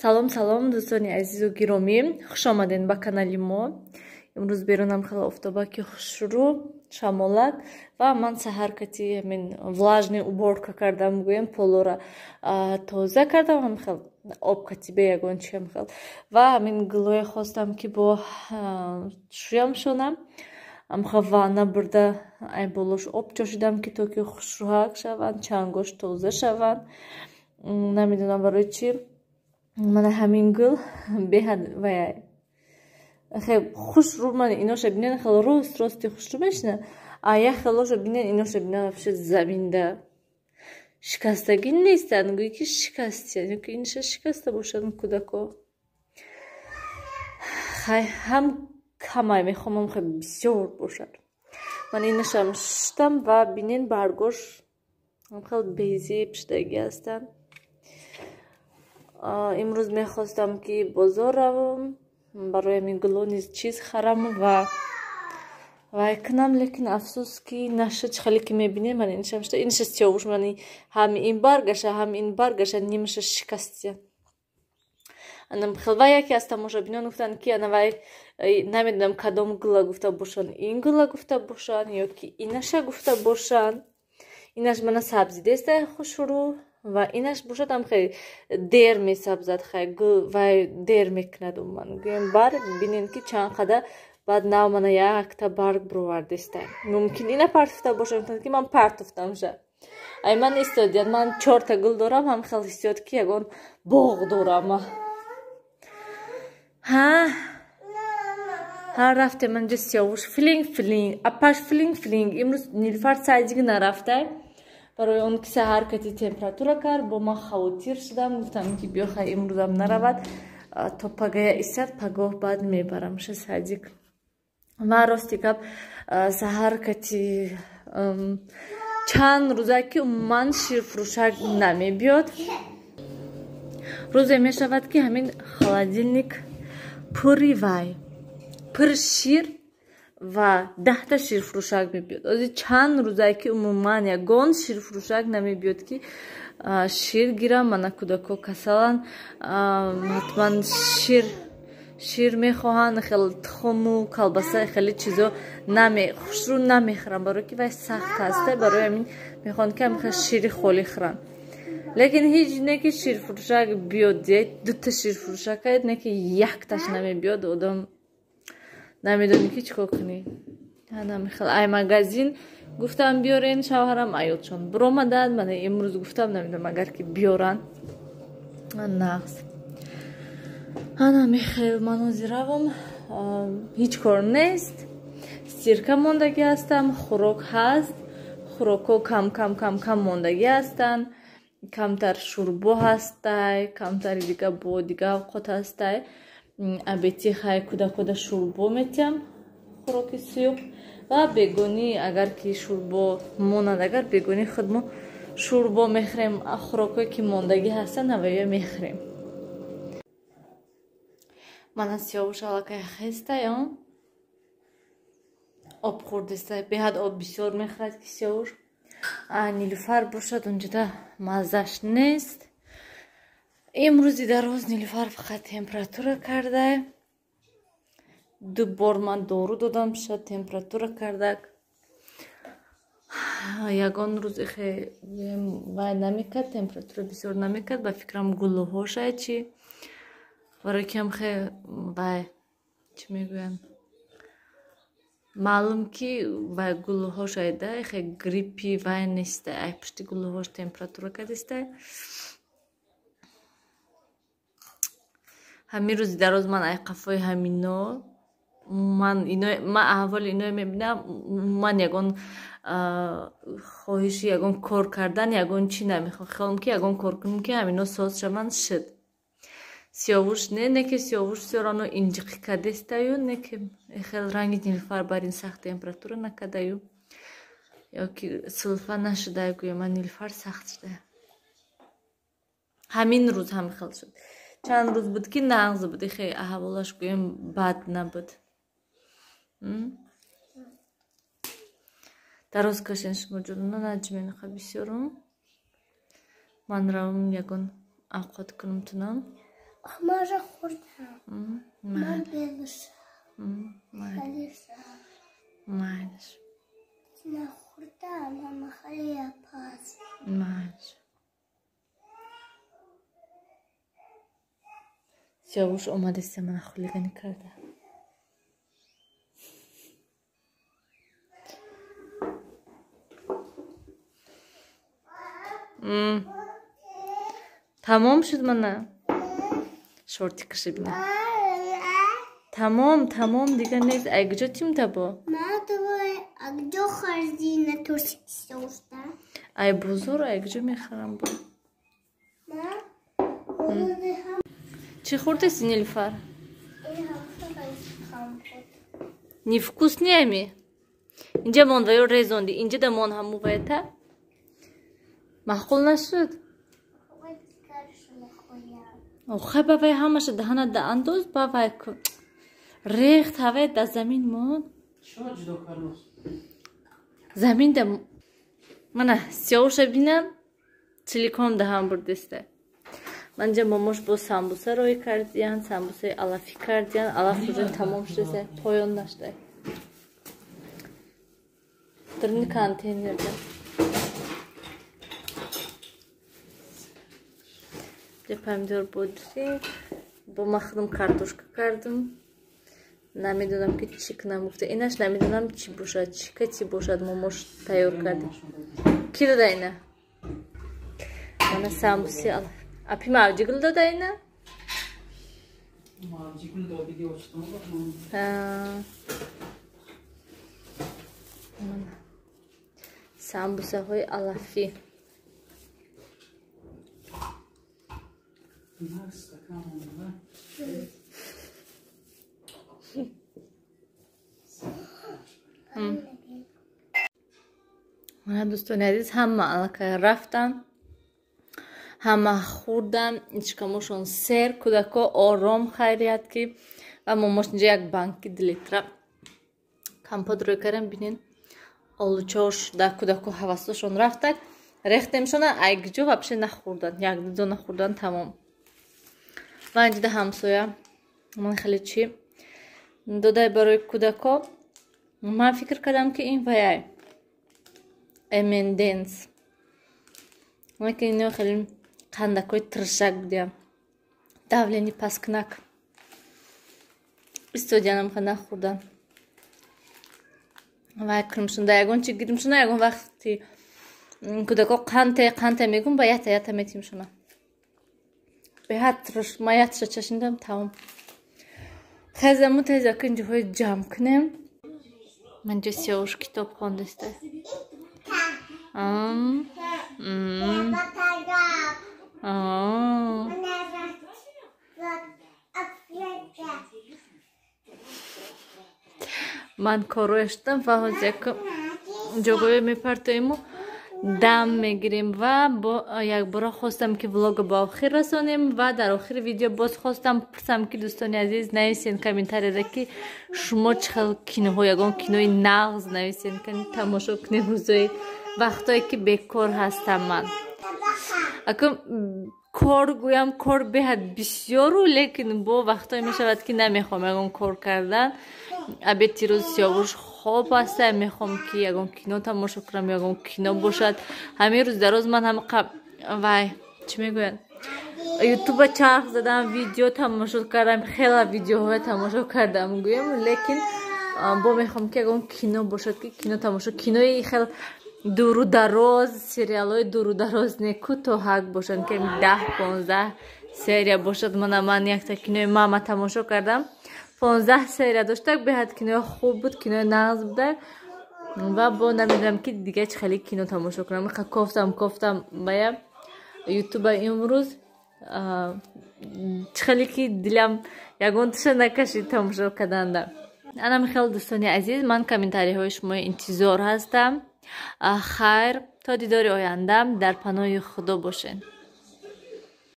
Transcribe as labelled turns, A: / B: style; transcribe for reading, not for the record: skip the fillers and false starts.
A: Салом, салом, дӯстони азизу гиромӣ, хуш омадед ба канали мо. Имрӯз берунам хеле офтобаки хушрӯ, шамолак, ва ман саҳар кати ҳамин влажный уборка кардам, гӯем, полора тоза кардам, ҳам хел об катибе ягон чиам хел, ва ҳамин гулое хостам, ки бо шӯям шонам. Амха ванна бурда, ай болош об чошидам, ки то ки хушрӯҳак шаванд, чангош тоза шаванд. Намедонам барои чӣ мана ҳамин гул беҳад вая хел хушрӯ. Ман иноша бинен, хел рост рости хушрӯ мешина, а як хелоша бинен, иноша бинен, вообще заминда шикастагӣ нестанд, гӯӣ ки шикастиян ёки иниша шикаста бошанд кӯдако. Хай, ҳам камай мехоҳам, хел бисёр бошад. Ман инашам шуштам ва бинен, баргош хел безеб шудагӣ ҳастанд. Имрӯз мехостам, ки бозор равам, барои ҳамин гуло низ чиз харам ва вай кунам, лекин афсӯс, ки нашуд. Хеле ки мебинем, ман инашам шуда, инаша сиёвуш, ман ҳам ин баргаша, ҳам ин баргаша нимаша шикастия. Ва яке аз тамошобинон гуфтанд, ки ана вай, намедонам, кадом гула гуфта бошанд, ин гула гуфта бошанд ё ки инаша гуфта бошанд. Инаш мана сабзидеста хушрӯ, ва инаш бошад ҳам хеле дер месабзад, хай вай дер мекунад. Умуман гӯем, барг бинен, ки чанд қадар баъд нав мана якта барг бировардеста. Мумкин ина партофта бошам, ки ман партофтамша. Ай ман истодият, ман чорта гул дорам, ҳам хел ҳиссиёт, ки ягон боғ дорам. Ҳа, ҳа, рафтем. Анҷа Сиёвуш филинг филинг, апаш филинг филинг. Имрӯз Нилфар садик нарафта, барои он ки саҳар кати температура кард, бо ман хавотир шудам, гуфтам, ки биё, хай, имрӯзам наравад, то пагая исад, пагоҳ баъд мебарамша садик. Ва рости гап, саҳар кати чанд рӯза ки умуман ширфурӯшак намебиёд. Рӯзе мешавад, ки ҳамин холодильник пури вай, пур шир, ва 10-та ширфурӯшак мебиёд. Ози чанд рӯзае ки умуман ягон ширфурӯшак намебиёд, ки шир гирам. Мана кӯдако касаланд, ҳатман шир мехоҳанд. Хел тухму колбаса, хеле чизо хушрӯ намехӯрам, барое ки вай сахт ҳаста. Барои ҳамин мехоҳанд, ки ҳамихел шири холӣ хӯранд, лекин ҳеҷ не ки ширфурӯшак биёд. Дута ширфурӯшак не ки якташ намебиёд, одам намедонӣ, ки чӣ кор кунӣ. Намехел ай магазин гуфтам биёрен, шавҳарам аёдшон биромаданд. Мана имрӯз гуфтам, намедонам, агар ки биёранд, нағз. Ана мехел ман ҳозир равам, ҳеҷ кор нест, стирка мондагӣ ҳастам, хӯрок ҳаст, хӯрокҳо кам кам кам кам мондагӣ ҳастанд, камтар шӯрбо ҳастай, камтари дига бо дига авқот ҳастай. Абети хай кӯдакода шӯрбо метиҳам, хӯроки суюқ, ва бегонӣ агар ки шӯрбо монад, агар бегонӣ худмо шӯрбо мехӯрем, хӯрокҳое ки мондагӣ ҳастанд, ҳаваё мехӯрем. Мана Сиёвуш аллакай хестай, об хӯрдеста, беҳад об бисёр мехӯрад, ки Сиёвуш. Нилуфар бошад, унҷода маззаш нест. Имрӯзи дароз Нилуфар фақат температура карда, ду бор ман дору додам, шад температура кардак. Ягон рӯз ихе вай намекард, температура бисёр намекард. Ба фикрам, гулӯҳошай чи, барои ки ҳамхе вай, чӣ мегӯянд, маълум ки вай гулӯҳошай да, ихе гриппи вай неста, ай пушти гулӯҳош температура кардистай. Ҳамин рӯзи дароз ман ай қафои ҳамино, ман ино, ман аҳволи иное мебинам, ман ягон хоҳиши ягон кор кардан, ягон чӣ намехоҳам. Хелам ки ягон кор кунам, ки ҳамино соз шаванд, шуд. Сиёвуш не ки Сиёвуш всё равно инҷиқӣ кардестаю, не ки хел ранги Нилуфар бар ин сахт температура накардаю ё ки сулфа нашудаю. Гӯям, ман Нилуфар сахт шуда. Ҳамин рӯз ҳам хел шуд. Чанд рӯз буд, ки нағз буд, ихе аҳволаш, гӯем, бад набуд. Дароз кашен шумо ҷонона, наҷменаха бисёрум. Ман равам, ягон авқот кунам тунам.
B: Маша хӯрдам. Ман белуша. Халиша.
A: Майнаш.
B: Нахӯрдам, ама халия пас.
A: Майнаш. Сиёвуш омадеста мана хулиганӣ карда. Тамом шуд мана. Шортикаша бина. Тамом, тамом дига нест. Ай куҷо тимта бо?
B: Акҷо харзина туршики соуста?
A: Ай бозор, ай куҷо мехарам бо? Чӣ хӯрдеси, Нилуфар? Невкусный ами? Инҷа мон ва ё резонди, инҷа да мон ҳаму ваята? Маъқул нашуд? Охай ба вай ҳамаша даҳана да андоз ба вай ку. Рехт ҳавай да замин мон. Замин да мана сиёвша бинам силикон даҳан бурдеста. Манҷа момош бо самбуса рой кардиян, самбусаи алафӣ кардиян, алаф уже тамом шудеса, поён нашдай. Дарни контейнерда. Ҷа помидор бодринг, бо ман худам картошка кардам. Намедонам ки чӣ кунам гуфта. Инаш намедонам чӣ бошад, чӣ кати бошад момош тайёр кард. Ки дода ина? Мана самбуси алаф. Апи мавҷигул дода ина? Самбусаҳои алафӣ. Мана дӯстони азиз, ҳама аллакай рафтанд, ҳама хӯрдан, ичкамошон сер, кӯдако ором хайрият ки ва момош инҷа як банки 2 литра компот рӯй кардам. Бинен олучош да кӯдако ҳавасошон рафтак, рехтемшона айгиҷо вообще нахӯрдан, як ду дона хӯрдан тамом. Ва инҷа ҳамсоя ман хеле чӣ додай барои кӯдако. Ман фикр кардам ки ин ваяй M&M's, лекин ино хеле қандакҳои тиршак будиям, давлени пасткунак истодиянам ха нахӯрдан. Вай кунмшунда ягон чи гирмшуна, ягон вақти кӯдако қанте қанте мегум, ба ята ята метимшуна. Беҳад тирш, ма ятша чашиндам тамом. Хезаму теза кинҷиҳои ҷамъ кунем. Манҷа сиёвуш китоб хондеста. Ман корроя шудам ва ҳозир як ҷогоё мепартоему дам мегирем ва якбора хостам ки влога ба охир расонем ва дар охири видео боз хостам пурсам ки дӯстони азиз нависен комментарияда ки шумо чӣ хел киноҳо, ягон кинои нағз нависен, ки тамошо кунем рӯзои вақтое ки бекор ҳастам ман. Акун кор гӯям, кор беҳад бисёру, лекин бо вақтое мешавад ки намехоҳам ягон кор кардан. Абети рӯз сиёвуш хоб аста, мехоҳам ки ягон кино тамошо кунам, ягон кино бошад. Ҳамин рӯз дароз ман ҳамақа вай чӣ мегӯянд, ютуба чарх задам, видео тамошо кардам, хела видеоҳоя тамошо кардам гӯям, лекин бо мехоҳам ки ягон кино бошад ки кино тамошо, кинои хел дуру дароз, сериалҳои дуру дароз не, кӯтоҳак бошанд ки 10-15 серия бошад. Мана ман якта кинои мама тамошо кардам, 15 серия доштак, беҳад кинои хуб буд, кинои нағз буда ва бо намедонам ки дига чӣ хеле кино тамошо кунам. Кофтам кофтам бая ютуба имрӯз чӣ хеле ки дилам ягон туша накашид тамошо карданда. Ана михел дӯстони азиз, ман комментариҳои шумо интизор ҳастам. Хайр, то дидори оянда дар паноҳи Худо бошед.